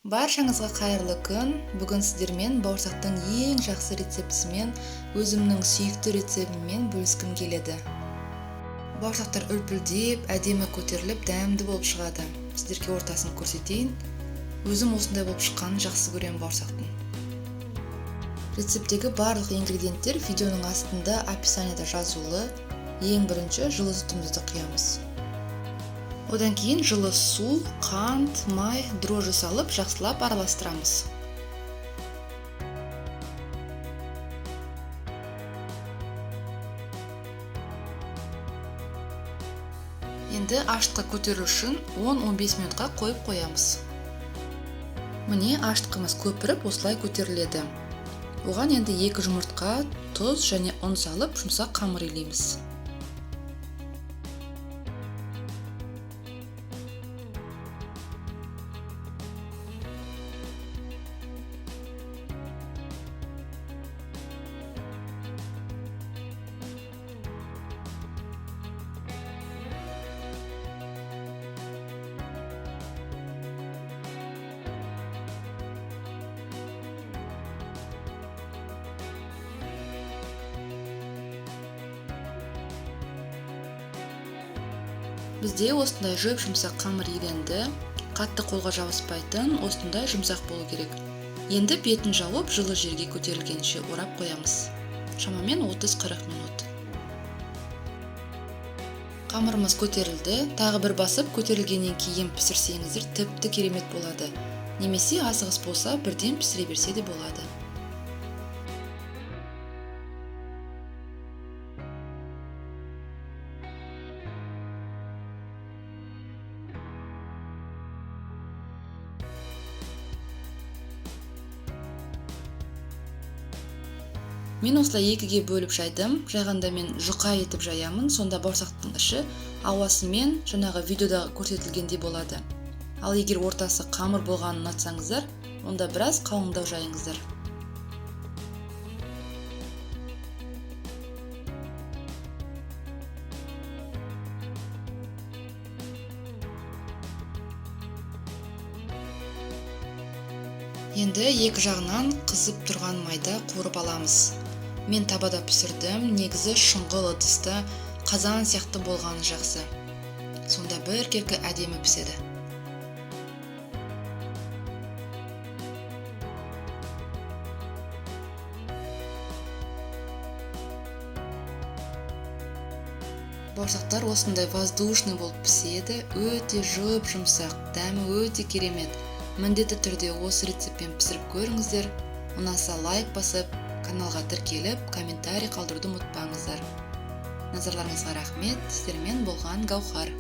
Баршаңызға қайырлы күн. Бүгін сіздермен бауырсақтың ең жақсы рецептісімен, өзімнің сүйікті рецептіммен бөліскім келеді. Бауырсақтар үлпілдеп, әдемі көтеріліп, дәмді болып шығады. Сіздерге ортасын көрсетейін. Өзім осындай болып шыққанын жақсы көремін бауырсақтың. Рецепттегі барлық ингредиенттер видеоның астында описанияда жазулы. Ең бірінші жылы сүтімізді құямыз. Одан кейін жылы су, қант, май, дрожжи салып жақсылап араластырамыз. Енді ашытқы көтеру үшін 10-15 минутқа қойып қоямыз. Міне ашытқымыз көпіріп осылай көтеріледі. Оған енді 2 жұмыртқа, тұз және ұн салып жұмсақ қамыр илейміз. Бізде осындай жұп-жұмсақ қамыр иленді, қатты қолға жабыспайтын осындай жұмсақ болу керек. Енді бетін жауып, жылы жерге көтерілгенше орап қоямыз. Шамамен 30-40 минут. Қамырымыз көтерілді, тағы бір басып көтерілгеннен кейін пісірсеңіздер тіпті керемет болады. Немесе асығыс болса, бірден пісіре берсе де болады. Мен осылай екіге бөліп жайдым. Жайғанда мен жұқа етіп жаямын, сонда бауырсақтың іші ауасымен жаңағы видеода көрсетілгендей болады. Ал егер ортасы қамыр болғанын ұнатсаңыздар, онда біраз қалыңдау жайыңыздар. Енді екі жағынан қызып тұрған майда қуырып аламыз. Мен табада пісірдім, негізі шұңғыл ыдыста қазан сияқты болғаны жақсы. Сонда біркелкі әдемі піседі. Бауырсақтар осындай воздушный болып піседі, өте жұп-жұмсақ, дәмі өте керемет. Міндетті түрде осы рецептпен пісіріп көріңіздер. Ұнаса лайк басып, каналға тіркеліп, комментарий қалдыруды ұмытпаңыздар. Назарларыңызға рахмет. Сіздермен болған Гаухар.